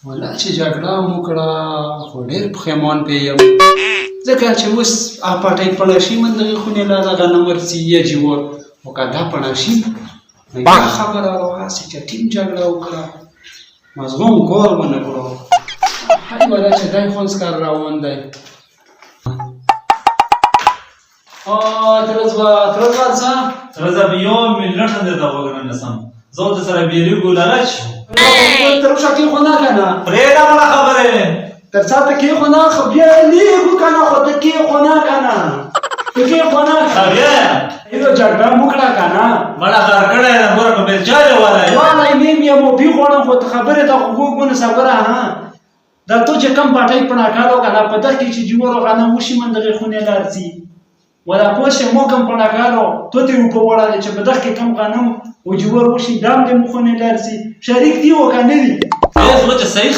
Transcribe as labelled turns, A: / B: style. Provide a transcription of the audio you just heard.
A: ولا چې جګړه مو کړه خو ډېر پښیمان پې یم، ځکه چې اوس پټۍ پړه شي من دغې خونې له دغه نه ورځي یا جوړ، خو که دا پړه شي نو یوه خبره وه، هسې چې ټیم جګړه وکړه مزغوم کور ونه کړو. هی ولا چې دی خونسکار روان دی. ترزوا ترزوا څه
B: ترزا به یو منټ هم درته غوږ نه نیسم، زه ورته سره بېلېږو لره چې
A: تر اوسه کې خو نه که نه
B: پرېږده مړه خبرې
A: تر څه ته کې خو نه، خو بیا لېږو که نه، خو ته کې خو نه که نه، ته کې خو نه
B: که بیا
A: یو جګړه مو کړه که نه
B: مړه غر کړی دی، ګوره په بېلچا یې والی
A: والی نیم یم او بي غواړم، خو ته خبرې ته خو غوږ ونیسه. ګوره ها دا تو چې کم پټۍ پړاکالو که نه په دغه کې چې جوړو غنم وشي من دغې خونې لار ځي ولا پوه شې، مو کم پړاکالو تو ته اوبه وړلې چې په دغه کې کم غنم او جوړ وشي دام دې مو خونې لار ځي، شریک دی او که نه دي؟
B: زه چې صحیح.